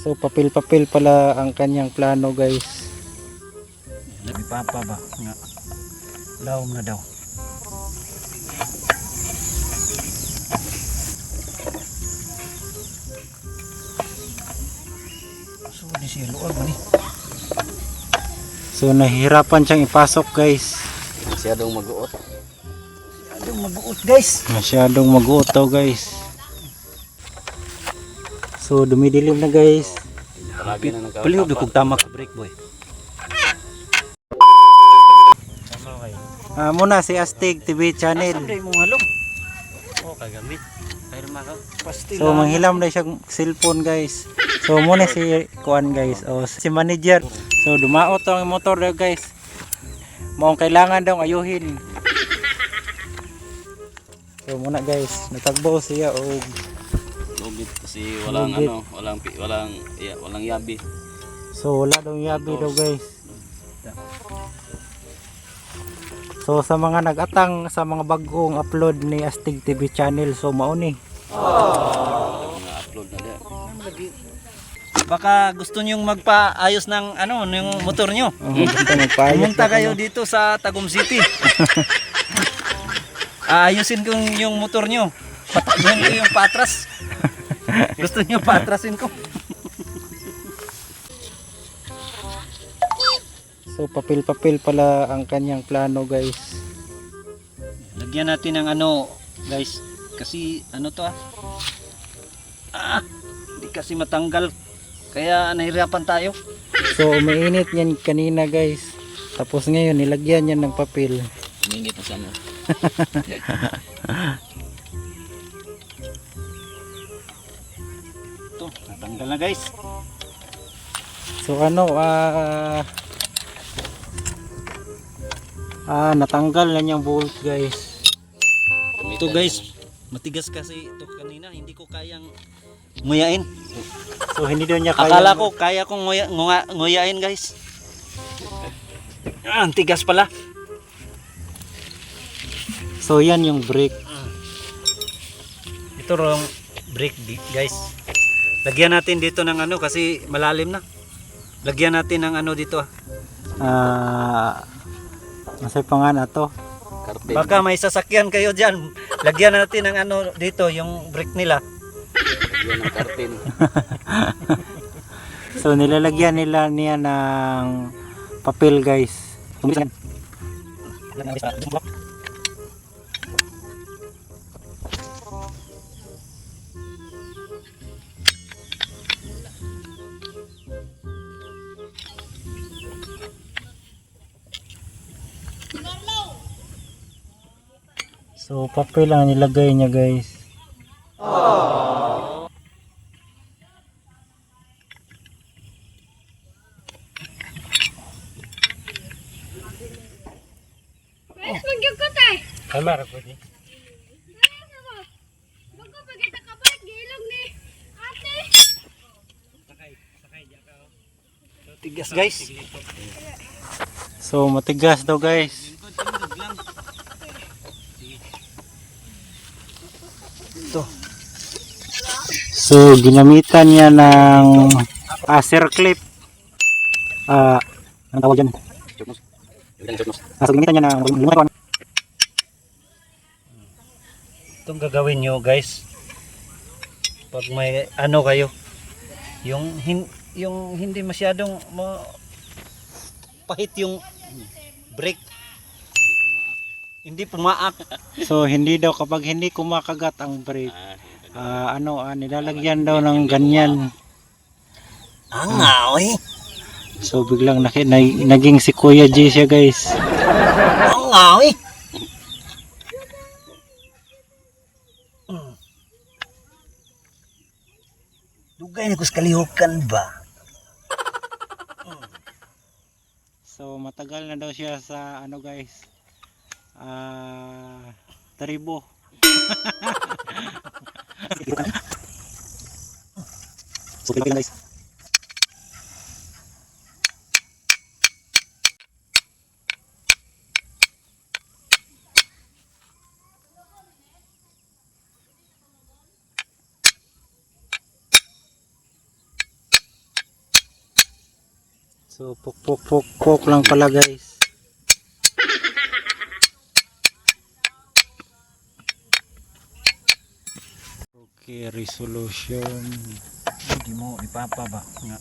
So papel-papel pala ang kanyang plano, guys. May papa ba? Nga. Laom na daw. So di siya luwag ba ni? So nahihirapan siyang ipasok, guys. Masyadong mag-uot. Masyadong mag-uot, guys. Masyadong mag-uot daw, guys. So dumidilim na, guys. Palihog na kung tama ka break, boy. Muna si Astig TV channel. Sabi mo halong. Oh, kagamit. Pero maka pastila. So manghilam na siya cellphone, guys. So muna si Kuan, guys. O si manager. So dumaot ang motor daw, guys. Maong kailangan daw ayuhin. So muna, guys, natagbo siya og lugit kasi walang lugit. walang yabi. So wala daw yabi daw, guys. So sa mga nag-atang sa mga bagong upload ni Astig TV channel, so mauni. Mga upload na dia. Baka gusto nyong magpaayos ng yung motor nyo. Pumunta kayo dito sa Tagum City. Aayusin ko yung motor nyo. Pataguhin ko yung patras. Gusto nyo patrasin ko. So papel-papel pala ang kanyang plano, guys. Lagyan natin ng guys. Kasi to hindi kasi matanggal. Kaya nahirapan tayo. So umiinit yan kanina, guys. Tapos ngayon nilagyan niya ng papel. Umingit na siya no. Ito, natanggal na, guys. So natanggal na niyang bolt, guys. Ito, guys, matigas kasi ito kanina. Hindi ko kayang nguyain. So hindi daw niya kaya. Akala ko kaya kong nguyain, guys. Ang tigas pala. So yan yung brake. Ito rong brake, guys. Lagyan natin dito ng kasi malalim na. Lagyan natin ng dito. Masay pa nga na to. Kartel. Baka may sasakyan kayo dyan. Lagyan natin ng dito, yung brake nila. Yan ang kartel. So nilalagyan nila niya ng papel, guys. Tumisan. So papel lang nilagay niya, guys. Kamera po di. Tigas, guys. So matigas daw, guys. Ito. So ginamitan niya ng circlip. Ang tawag dyan. So ginamitan niya ng lumay. Itong gagawin nyo, guys. Pag may kayo, yung hindi masyadong pahit yung brake. Hindi pumaak. So hindi daw, kapag hindi kumakagat ang brake, nilalagyan daw ng ganyan. Angaw eh. So biglang naging si Kuya G siya, guys. Angaw eh. Dugay na kus kalihukan ba? So matagal na daw siya sa guys. Tribo. So guys. So pok lang pala guys. Okay, resolution. Hindi mo ipapa ba nga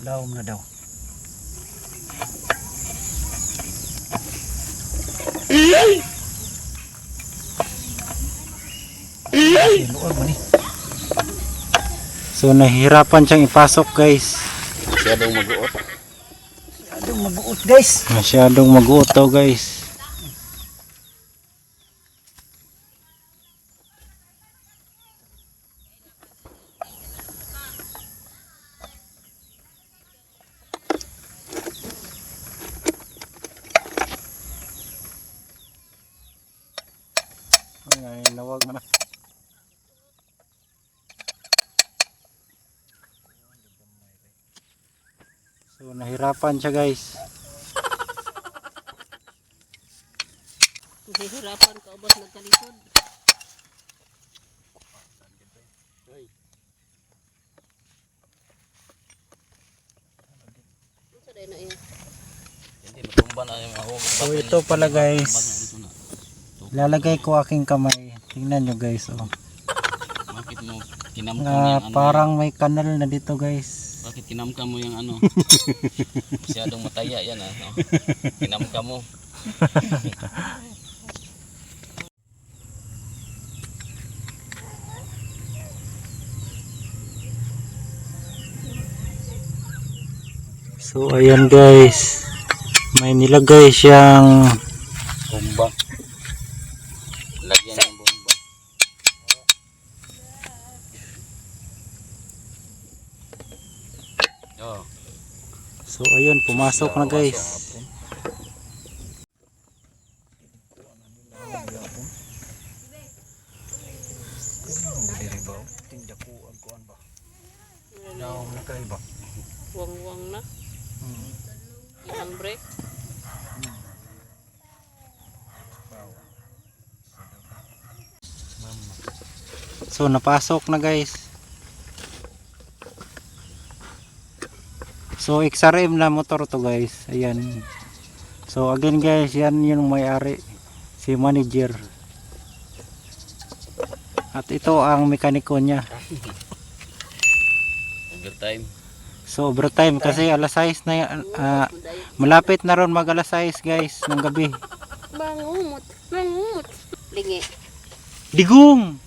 lawom na daw. Luog man ni. So nahihirapan siyang ipasok guys. Masyadong mag-uot. Adong mabuot guys. Masyadong mag-uto guys. Ay, nawag mo na. So nahirapan siya guys. Nahihirapan ka ubos nagkalisod. Unsa day na iya? Hindi matumba na yung mahog. So ito pala guys. Lalagay ko aking kamay. Tingnan nyo guys. Oh. Bakit mo kinamkam Na yung ano? parang may kanal na dito guys. Bakit kinamkam mo yung ano? Masyadong mataya yan ah. No? Kinamkam mo. So ayan guys. May nilagay siyang Bomba. Lagyan ng bomba. Oh. So ayun, pumasok na guys. Diri ba? Tindak ko ang kuan ba. Lawom na kay ba. Wang-wang na. Ilang break. So napasok na guys. So XRM na motor to guys. Ayan. So again guys, yan yung may-ari, si manager. At ito ang mekaniko niya. Overtime. So overtime kasi alas 6 na yan, malapit na ron mag alas 6 guys ng gabi. Mangumot. Mangumot. Lingi. Digong!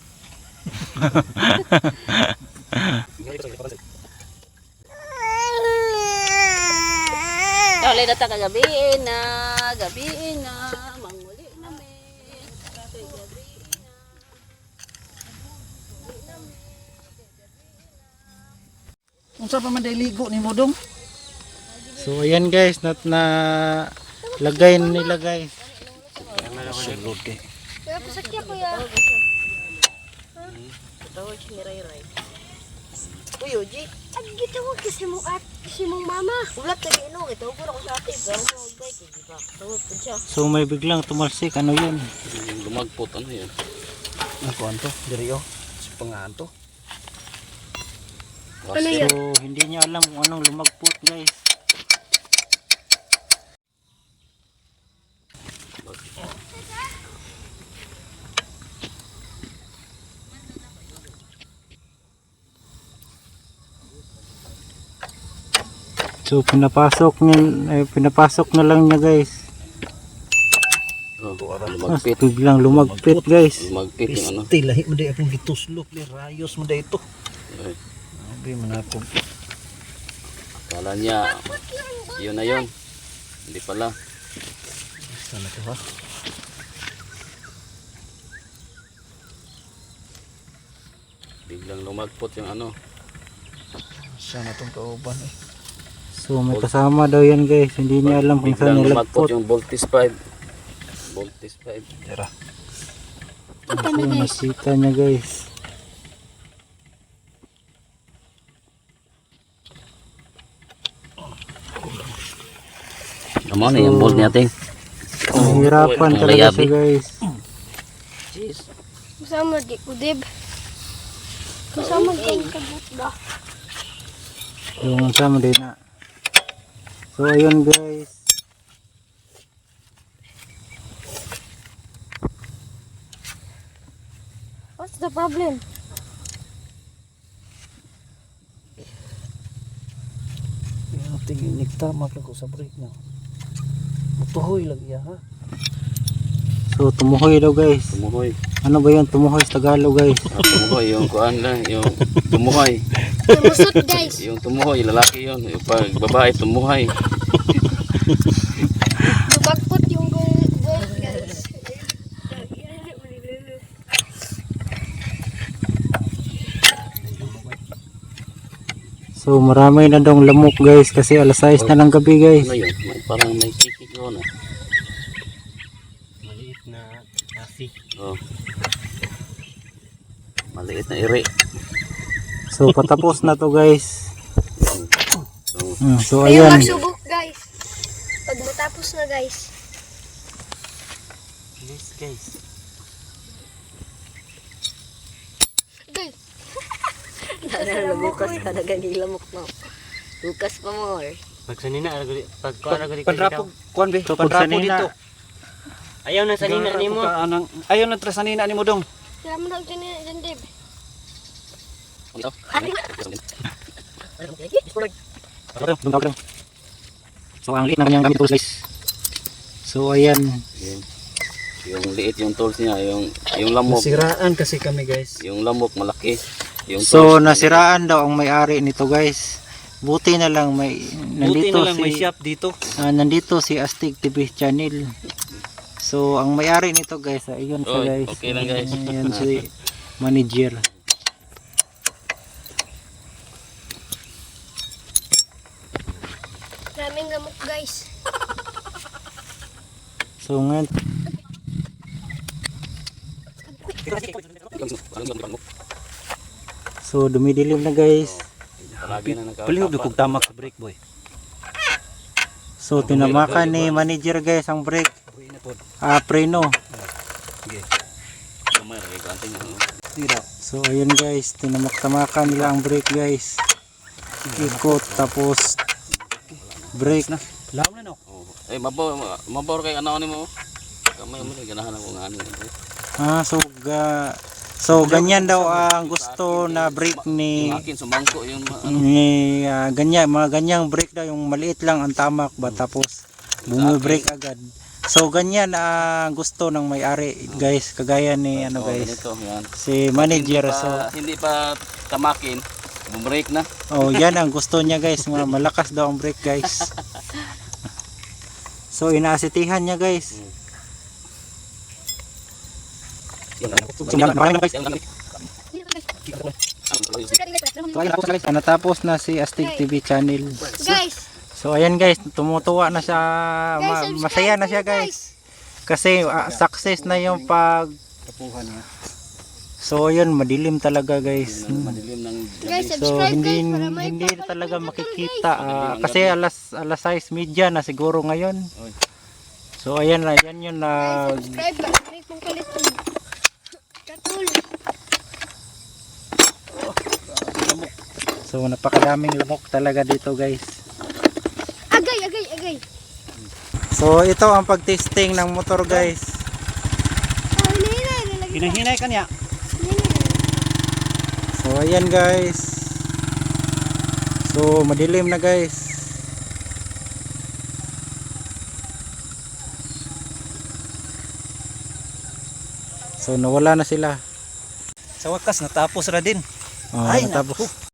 Dali na ta kagabiin na. Gabiin na. Manguli na me. Unsa pa man day ligo ni mo dong? So ayan guys, na lagay na nila guys. Sulod kay. Kaya pasakya ko ya. Tawag si Ray. Uy, Oji. Ang gitawag kasi mong si mong mama. Ulat na ino. Ito ko ako sa ate. Pero mo bike. Di ba? Tawag po siya. So may biglang tumalsik, ano yun? Yung lumagpot ano yun? Ang kuan to, diri oh. Si pangaan to. Ano yun? So hindi niya alam kung anong lumagpot guys. So pinapasok na lang niya guys. Oh, Ah, lumagpit. biglang lumagpit guys. Lumagpit yung ano. Piste lahi mo day akong gituslok ni rayos mo day ito. Ay, Abi man ako. Kala niya, yun na yun. Hindi pala. Sana to ha. Biglang lumagpot yung ano. Sana tong kauban eh. So may kasama daw yan guys. Hindi niya alam kung saan Biglang lumagpot nilagpot. yung voltage 5. Voltage 5. Tara. So nakita niya guys. Ano na yung bolt niya ting? Nahihirapan Ang talaga layabi. siya guys. Jeez. Kasama di kudib. Kasama di kabut ba? Yung sama din na. So ayun guys. What's the problem? Yung tingin nagtamak lang ko sa brake na. Mutuhoy lang iya ha. So tumuhoy daw guys. Tumuhoy. Ano ba yun? Tumuhoy sa Tagalog guys. Tumuhoy, yung kuan lang, yung tumuhoy. Lumusot guys. Yung tumuhoy, lalaki yun. Yung pag babae, tumuhay. Lubagpot yung gold guys. So marami na daw lamok guys kasi alas 6 na ng gabi guys. Ano yun? Parang may kikik yun ah. Maliit na asi. Oh. Maliit na iri. So patapos na to guys. So, So Ayun, ayan. magsubok guys. Pag matapos na guys. Yes guys. Guys. Bukas ka nagagilamok no. Bukas pa mo. Pag sanina pag kuan agad pandrapog, kuan be, So, pag pandrapog sanina. dito. Ayaw na sanina nimo. Ayaw na tra sanina nimo dong. Kaya mo lang dyan, Dave. So ang liit na kanyang gamit tools guys. So ayan. Yung liit yung tools niya, yung lamok. Nasiraan kasi kami guys. Yung lamok malaki. Yung So tools, nasiraan daw ang may-ari nito guys. Buti na lang Buti na lang may shop dito. nandito si Astig TV Channel. So ang may-ari nito guys, ayun siya Oy, guys. okay lang, guys. Ayun si manager. Maraming lamok guys. So nga so dumidilim na guys. Palagi na Palihog na kog tamak sa brake boy. So tinamakan ni manager guys ang brake. Preno. So ayun guys, tinamak-tamakan nila ang brake guys. Ikot tapos brake na. Laom na no. Eh mabor kay ano mo. Kamay mo ganahan ako nga ano. So ganyan daw ang gusto na brake ni Yung akin sumangko yung ano. ganyan, mga ganyang brake daw, yung maliit lang ang tamak ba tapos bumi-brake agad. So ganyan ang gusto ng may-ari guys, kagaya ni ano guys, Ganito, yan. si manager. So Hindi pa tamakin, bumrake na. yan ang gusto niya guys, malakas daw ang brake guys. So inaasitihan niya guys. So ayun, natapos na si Astig TV Channel. Guys. So ayan guys, tumutuwa na siya, Guys, masaya na siya guys. Kasi success na yung pag So ayun, madilim talaga guys. Madilim ng Guys, So subscribe hindi guys para may hindi papanood talaga na makikita kasi alas 6:30 na siguro ngayon. So ayan na, yan yun na Guys, subscribe para may pong kalit. Katul. So napakadaming lamok talaga dito guys. Agay. So ito ang pag-testing ng motor guys. Oh, hinay. Hinahinay kanya. So ayan guys. So madilim na guys. So nawala na sila. Sa wakas natapos ra din. Natapos.